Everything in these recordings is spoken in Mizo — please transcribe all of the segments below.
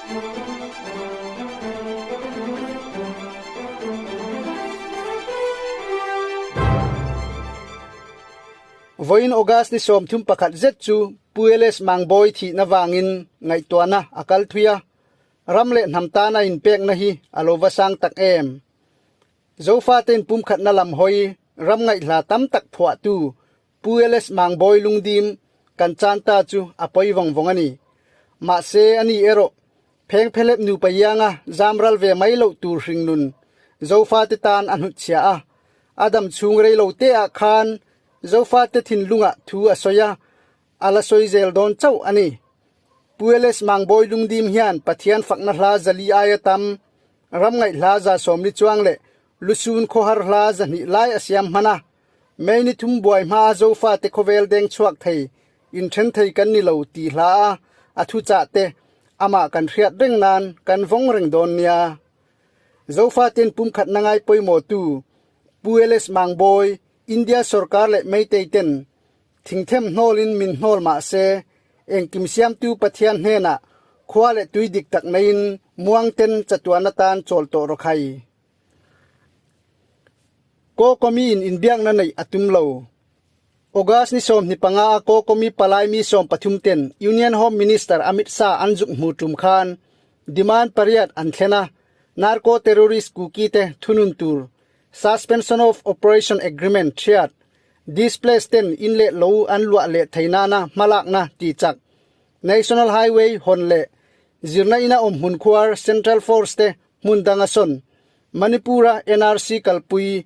Vawiin August ni 31 zet chu Pu LS Mangbawi thihna vangin ngaihtuahna a kal thui a, ram leh hnam tana inpekna hi a lo va sang tak em. Zofatein pumkhatna lam hawi ram ngaihhla tam tak phuahtu Pu LS Mangbawi lungdim kan chan ta chu a pawi vawng vawng a ni. Mahse, ani erawh phengphelep nupa ianga zam ral ve mai loh tur hringnun Zofate tan a hnutchhiah a. A dam chhung rei lo te ah khan Zofate thinlungah thu a sawi a, a la sawi zel dawn chauh a ni. Pu LS Mangbawi lungdim hian Pathian fakna hla zali aia tam, ram ngaih hla 140 chuang leh lusun khawhar hla 200 lai a siam hman a. May ni thum buai hmaa Zofate khawvel deng chhuak thei, inthen thei kan ni lo ti hla a a thuchah te amah kan hriat reng nan kan vawng reng dawn nia. Zofate'n pumkhatna ngai pawimawhtu Pu LS Mangbawi, India sorkar leh Meitei ten thingthem hnawlin min hnawl mah se, engkim siamtu Pathian hnenah khua leh tui dik tak neiin muangten chatuan atan chawl tawh rawh khai. Kawkawmi in inbiakna neih a tum lo. August ni 25 a Kawkawmi palai mi 13 ten Union Home Minister Amit Shah an zuk hmu tum khan demand pariat an thlen a, Narco terrorist Kuki te thunun tur, Suspension of Operation Agreement thiat, displaced ten in leh lo an luah leh thei nana hmalakna ti chak, National Highway hawn leh zirna ina awm hmun khuar Central Force te hmun danga sawn Manipur-a NRC kalpui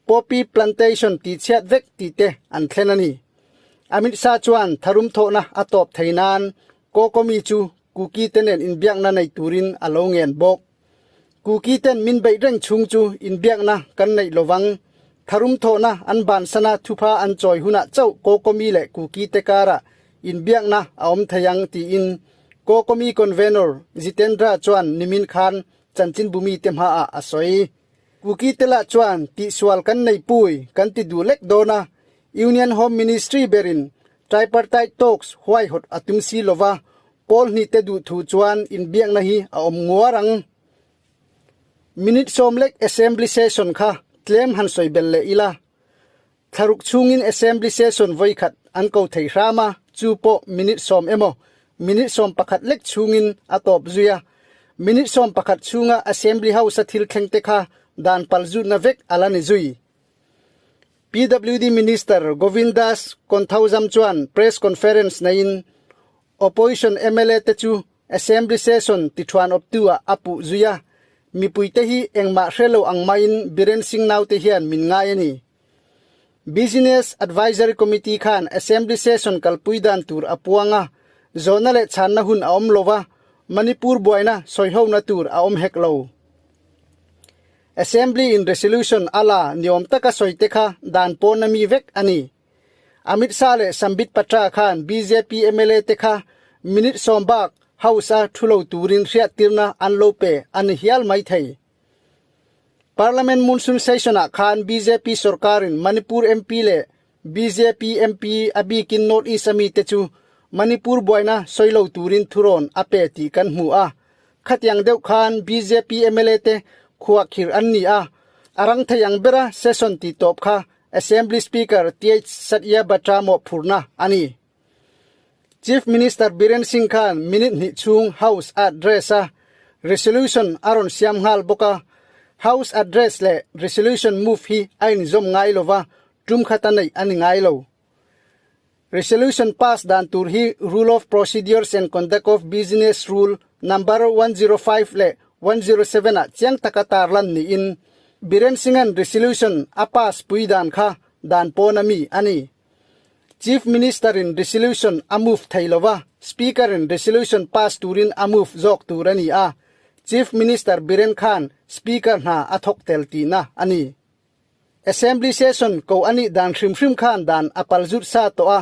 Poppy Plantation tihchhiat vek tih te an thlen a ni. Amit Shah chuan tharum thawhna a tawp thei nan Kokomi chu Kuki te nen inbiakna nei turin a lo ngen bawk. Kuki ten min beih reng chhung chu inbiakna kan neih lovang. Tharum thawhna an bansana thupha an chawi hunah chauh Kokomi leh Kuki te karah inbiakna a awm thei ang tiin Kokomi Convenor Jitendra chuan nimin khan chanchinbumi te hmaah a sawi. Kuki te lah chuan tihsual kan nei pui kan ti duh lek dawn a, Union Home Ministry berin tripartite talks huaihawt a tum si lova, pawl hnih te duh thu chuan inbiakna hi a awm nguar ang. Minute sawm lek Assembly session kha tlem han sawi belh leh ila. Thlaruk chhungin Assembly session vawikhat an ko thei hram a, chu pawh minute sawm emaw minute 11 lek chhungin a tawp zui a. Minute 11 chhunga Assembly House-a thil thleng te kha dan palzutna vek a la ni zui. PWD Minister Govindas Konthauzam chuan press conference neiin Opposition mla te chu Assembly session tithuan awptu-ah a puh zui a, mipuite hi engmah hre lo ang maiin Biren Singh naute hian min ngai a ni. Business Advisory Committee khan Assembly session kalpui dan tur a puang a, zawhna leh chhanna hun a awm lo va, Manipur buaina sawihona tur a awm hek lo. Assembly in resolution a la niawm taka sawite kha dan pawna mi vek a ni. Amit Shah leh Sambit Patra khan bjp mla te kha minute sawm bak House a thu lo turin hriattirna an lo pe a ni hial mai thei. Parliament Monsoon Session ah khan bjp sorkarin Manipur MP leh bjp MP a bikin North East ami te chu Manipur buaina sawi lo turin thurawn a pe tih kan hmu a. Khatiang deuh khan bjp mla te khuahkhirh an ni a, a rang thei ang bera session tih tawp kha Assembly Speaker TH Satya Batra mawhphurhna a ni. Chief Minister Biren Singh khan minute hnih chhung House address a resolution a rawn siam nghal bawk a. House address leh resolution move hi a inzawm ngai lova, tum khat a neih a ni ngai lo. Resolution pass dan tur hi Rule of Procedures and Conduct of Business Rule Number 105 leh 107 ah chiang taka tarlan niin Biren Singh-a'n resolution a pass pui dan kha dan pawn a mi a ni. Chief Minister-in resolution a move thei lova, Speaker-in resolution pass turin a move zawk tur a ni a, Chief Minister Biren khan Speaker hna a thawk tel tihna a ni. Assembly session ko a nih dan hrim hrim khan dan a pal zut sa tawh a,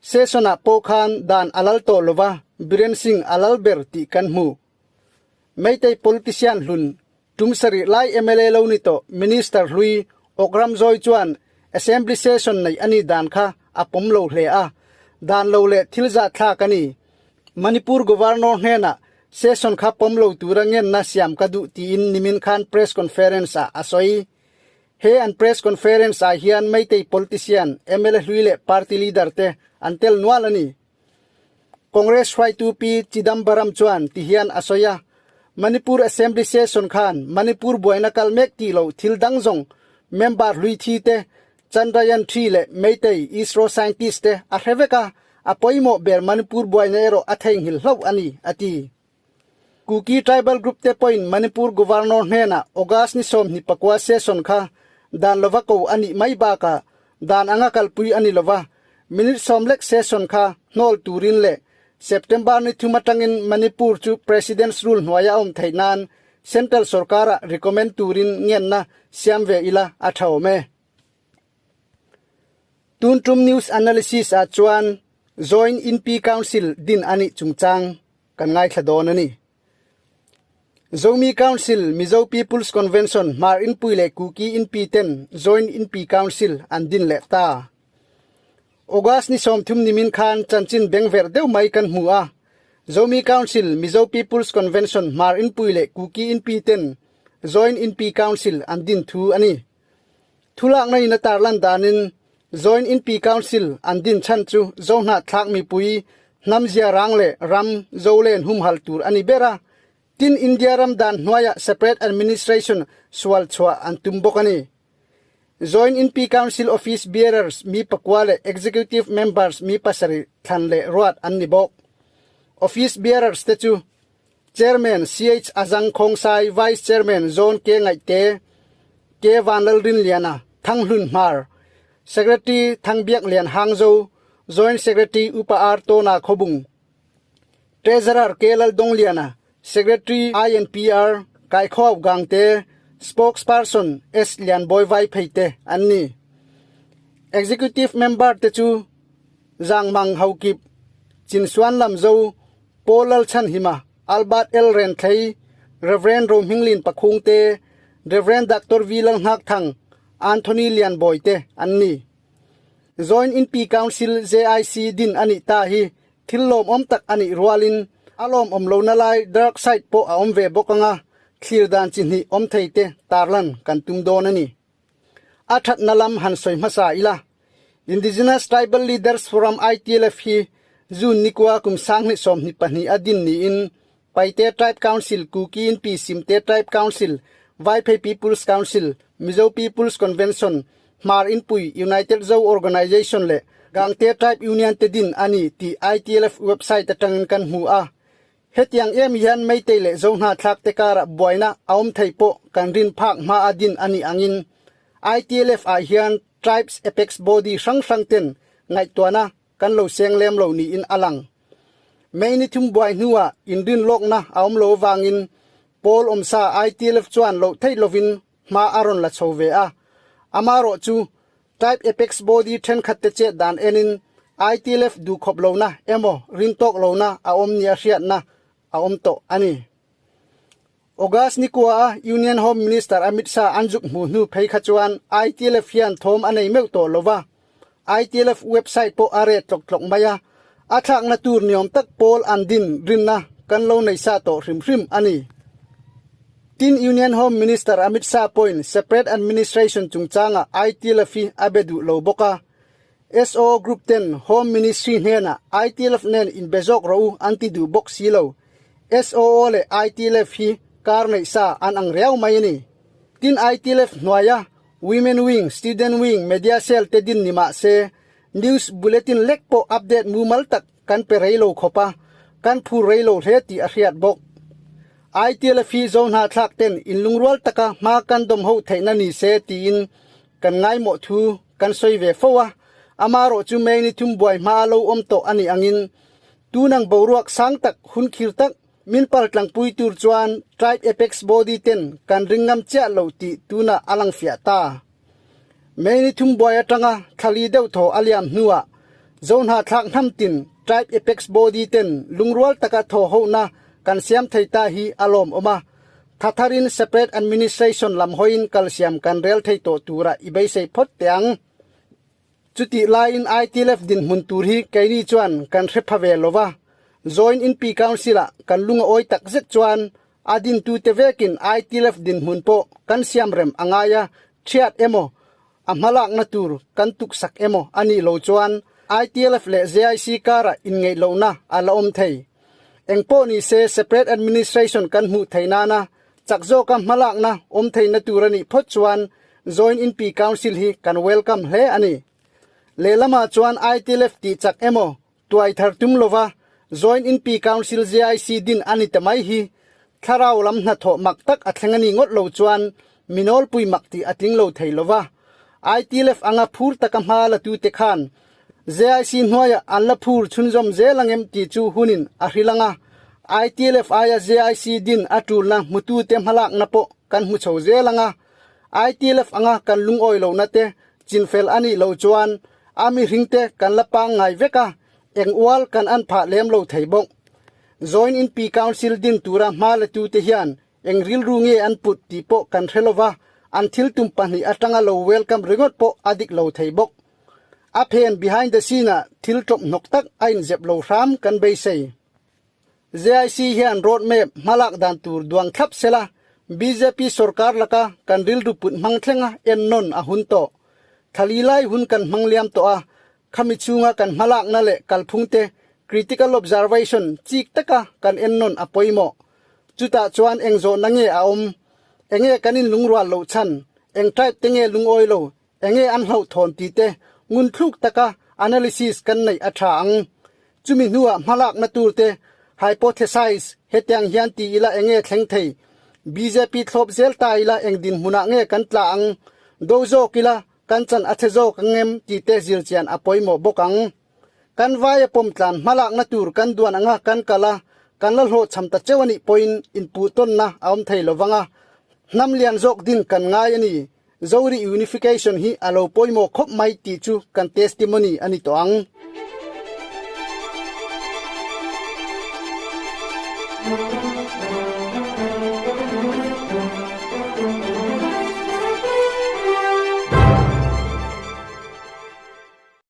session ah pawh khan dan a lal tawh lova Biren Singh a lal ber tih kan hmu. Meitei politician hlun tum sarih lai mla lo ni tawh Minister hlui Okram Joy chuan Assembly session neih a nih dan kha a pawm lo hle a, dan lo leh thil zahthlak a ni. Manipur Governor hnenah. Session kha pawm lo tura ngenna siam ka duh tiin nimin khan press conference ah a sawi. He an press conference ah hian Meitei politician, mla hlui leh party leader te an tel nual a ni. Congress hruaitu Pi Chidambaram chuan ti hian a sawi a, Manipur Assembly session khan Manipur buaina kal mek tih loh thil dang zawng member hlui thi te, Chandrayaan 3 leh Meitei ISRO scientist te a hre vek a, a pawimawh ber Manipur buaina erawh a theihnghilh hlauh a ni, a ti. Kuki tribal group te pawhin Manipur Governor hnenah August ni 24 session kha dan lova ko a nih mai bakah dan anga kalpui a ni lova, minute sawm lek session kha hnawl turin leh September ni thum atangin Manipur chu President's Rule hnuaia a awm theih nan Central sorkarah recommend turin ngenna siam ve ila a tha awm e. Tun tum news analysis ah chuan Joint Inpi Council din a nih chungchang kan ngaithla dawn a ni. Zomi Council, Mizo People's Convention, Hmar Inpui leh Kuki Inpi ten Joint Inpi Council an din leh ta. August ni 30 nimin khan chanchin bengverh deuh mai kan hmu a. Zomi Council, Mizo People's Convention, Hmar Inpui leh Kuki Inpi ten Joint Inpi Council an din thu a ni. Thulakna in a tarlan danin Joint Inpi Council an din chhan chu Zohnahthlak mipui hnam ziarang leh ram Zolen humhal tur a ni ber a, tin India ram dan hnuaiah separate administration sual chhuah an tum bawk a ni. Joint Inpi Council Office Bearers mi pakua leh Executive Members mi pasarih thlan leh ruat an ni bawk. Office Bearers te chu Chairman CH Azang Khongsai, Vice Chairman John K Ngaihte, K Vanlalrinliana, Thanghlun Hmar, Secretary Thangbiak Lian Hangzo, Joint Secretary Upa R Tona Khobung, Treasurer K Laldongliana, Secretary INPR Kaikhuau Gangte, Spokesperson S Lianbawi Vaipheite an ni. Executive Member te chu Zangmang Haokip, Chinsuan Lamzo, Paul Lalchhanhima, Albert L. Renthlei, Rev. Rohminglin Pakhungte, Rev. Doctor V. Lalhngakthang, Anthony Lianbawi te an ni. Joint Inpi Council, JIC, din a nih ta hi thil lawmawm tak a nih rualin a lawmawm lohna lai dark side pawh a awm ve bawk anga thlir dan chi hnih awm thei te tarlan kan tum dawn a ni. A thatna lam han sawi hmasa ila. Indigenous Tribal Leaders Forum ITLF hi June nikua kum 2022 a din niin Paite Tribe Council, Kuki Inpi Simte Tribe Council, Vaiphei People's Council, Mizo People's Convention, Hmar Inpui United Zo Organization leh Gangte Tribe Union te din a ni tih ITLF website atangin kan hmu a. Hetiang em hian Meitei leh Zohnahthlak te karah buaina a awm thei pawh kan rin phak hma a din a nih angin ITLF ah hian Tribes Apex Body hrang hrang ten ngaihtuahna kan lo seng lem lo niin a lang. May ni thum buai hnuah inrin lawkna a awm lo avangin pawl awmsa ITLF chuan loh theih lovin hma a rawn la chho ve a. Amarawh chu Tribe Apex Body thenkhat te chet dan enin ITLF duhkhawp lohna emaw rintawk lohna a awm nia hriatna a awm tawh a ni. August ni kua a Union Home Minister Amit Shah an zuk hmu hnu phei kha chuan ITLF hian thawm a nei meuh tawh lo va, ITLF website pawh a reh tlawk tlawk mai a, a thlakna tur niawm tak pawl an din rinna kan lo nei sa tawh hrim hrim a ni. Tin Union Home Minister Amit Shah pawhin separate administration chungchangah ITLF hi a be duh lo bawk a, SOO Group ten Home Ministry hnenah ITLF nen inbe zawk rawh u an ti duh bawk si lo. SOO leh ITLF hi kar neih sa an ang riau mai a ni. Tin ITLF hnuaia Women Wing, Student Wing, Media Cell te din ni mah se News Bulletin lek pawh update mumal tak kan pe rei lo khawp a, kan phur rei lo hle tih a hriat bawk. ITLF hi Zohnahthlak ten inlungrual taka hma kan dawm ho theihna ni se tiin kan ngaimawh thu kan sawi ve fo a, amarawh chu May ni thum buai hma a lo awm tawh a nih angin tunang boruak sang tak hun khir tak min paltlangpui tur chuan Tribe Apex Body ten kan ring ngam chiah lo tih tunah a lang fiah ta. May ni thum buai atanga thlali deuh thaw a liam hnuah Zohnahthlak hnam tin Tribe Apex Body ten lungrual taka thaw hohna kan siam thei ta hi a lawmawm a, Thatharin Separate Administration lam hawiin kalsiam kan rel thei tawh tura i beisei phawt teh ang. Chutih laiin ITLF dinhmun tur hi keini chuan kan hre pha ve lo va. Joint Inpi Council-ah kan lung a awi tak zet chuan a dintute vekin ITLF dinhmun pawh kan siamrem a ngai a, thiat emaw a hmalakna tur kan tuksak emaw a nih lo chuan ITLF leh JIC karah inngeihlohna a la awm thei. Engpawh ni se separate administration kan hmuh theih nana chak zawka hmalakna awm theihna tur a nih phawt chuan Joint Inpi Council hi kan welcome hle a ni. Lehlamah chuan ITLF tih chak emaw tuai thar tum lova Joint Inpi Council JIC din a ni ta mai hi thlarau lam hnathawh mak tak a thleng a nih ngawt lo chuan mi nawlpui mak tih a tling lo thei lova ITLF anga phur taka hma la tute khan JIC hnuaiah an la phur chhunzawm zel ang em tih chu hunin a hrilh ang a, ITLF aia JIC din a tulna hmutute hmalakna pawh kan hmu chho zel ang a, ITLF anga kan lungawi lohna te chinfel a nih loh chuan a mihringte kan la pangngai vek a, eng ual kan an phah lem lo thei bawk. Joint Inpi Council din tura hma letute hian eng rilru nge an put tih pawh kan hre lova, an thil tum pahnih atanga lo welcome ringawt pawh a dik lo thei bawk. A phen behind the scene ah thil tawp hnawk tak a inzep lo hram kan beisei. JIC hian road map hmalak dan tur duang thlap sela bjp sorkar laka kan rilru put hmang thlenga ennawn a hun tawh. Thlali lai hun kan hmang liam tawh a, khami chhunga kan hmalakna leh kalphung te critical observation chik taka kan ennawn a pawimawh. Chutah chuan eng zawhna nge a awm? Enge kan inlungrual loh chhan? Eng tribe te nge lungawi lo? Enge an hlauhthawn tih te ngunthluk taka analysis kan neih a tha ang. Chumi hnuah hmalakna tur te hypothesize hetiang hian ti ila enge thleng thei? Bjp thlawp zel ta ila eng dinhmunah nge kan tla ang? Do zawk ila kan chan a chhe zawk ang em tih te zirchian a pawimawh bawk ang. Kan vaia pawmtlan hmalakna tur kan duan anga kan kal a, kan la hlawhchham ta cheu a nih pawhin inpuhtawnna a awm thei lovang a, hnam lian zawk din kan ngai a ni. Zori Unification hi a lo pawimawh khawp mai tih chu kan testimony a ni tawh ang.